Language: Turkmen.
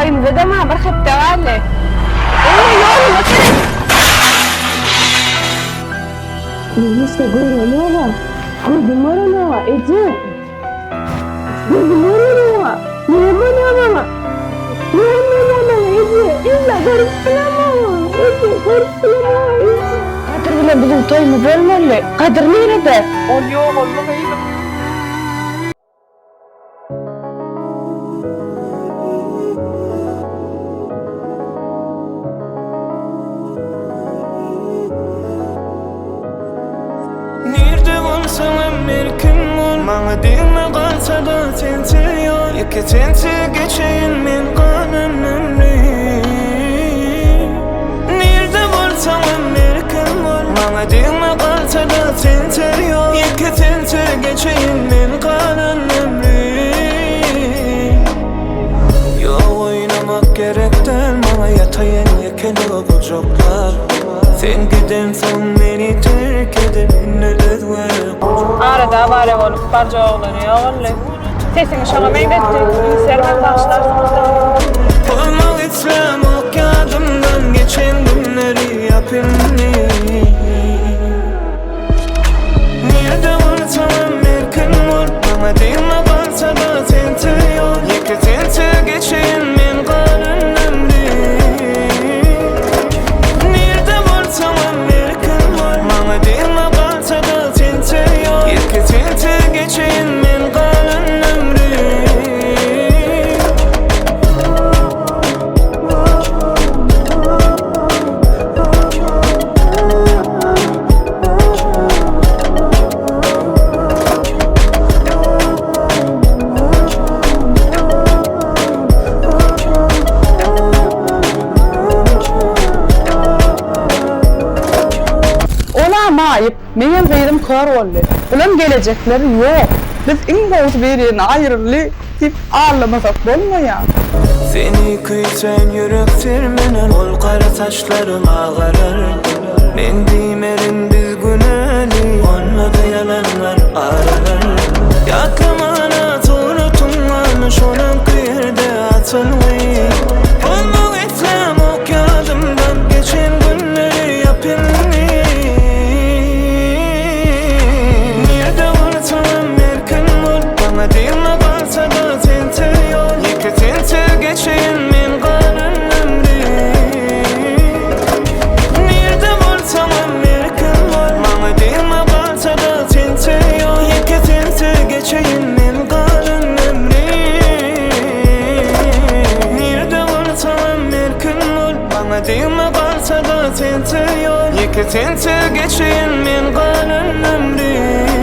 Toýumyza-da bir hepde galdy. Eý, ýoluma seret! Men hiç zat göremog-a. Gözüm görenog-a, eje. Gözüm görenog-a. Näme bolýar maňa? Näme bolýar maňa, eje? Illa görüp bilemog-a, eje, görüp bilemog-a, eje. Gadyr bilen biziň toýumyz bolmaly. Gadyr nirede? Ol ýogaldy gyzym. Nirde bolsaňam erkin bol Maňa degme galsada sensiz ýol Ýeke sensiz geçeýin men galan ömrüm Nirde bolsaňam erkin bol Maňa degme galsada sensiz ýol Ýeke sensiz geçeýin men galan ömrüm Ýok oýnamak gerek däl maňa ýataýyn ýekelige gujaklap Sen gidensoň meni terk edip indi özge Arada awariýa bolup barja oglany ýogaldy. Sesiňi şoňa meňzetdi. Üns bermän bagyşlarsyňyz-da. Pozmak islämok ýadymdan geçen günleri ýap indi Nirde bolsaňam erkin bol Maňa degme galsada sensiz ýol Ýeke sensiz geçeýin men galan ömrüm Nirde bolsaňam erkin bol Maňa degme galsada sensiz ýol Ýeke sensiz geçeýin men galan ömrüm. Ol-a maýyp, meňem gyzym kör boldy. Bulam gelejekleri ýok. Biz iň gowusy bir-birini aýyrly diýip aldamasak bolmaýar. Seni küýsän ýürek sermener Ol gara saçlaryň agarar Men diýmerin biz günäli Onda-da ýalanlar aralar Ýatlamana suratyň barmy Şolaňky ýerde atylgy Bolmak islämok ýadymdan Geçen günleri ýap indi Nirde bolsaňam erkin bol Maňa degme galsada sensiz ýol Ýeke sensiz geçeýin men galan ömrüm Nirde bolsaňam erkin bol Maňa degme galsada sensiz ýol Ýeke sensiz geçeýin men galan ömrüm Nirde bolsaňam erkin bol Maňa degme galsada sensiz ýol Ýeke sensiz geçeýin men galan ömrüm.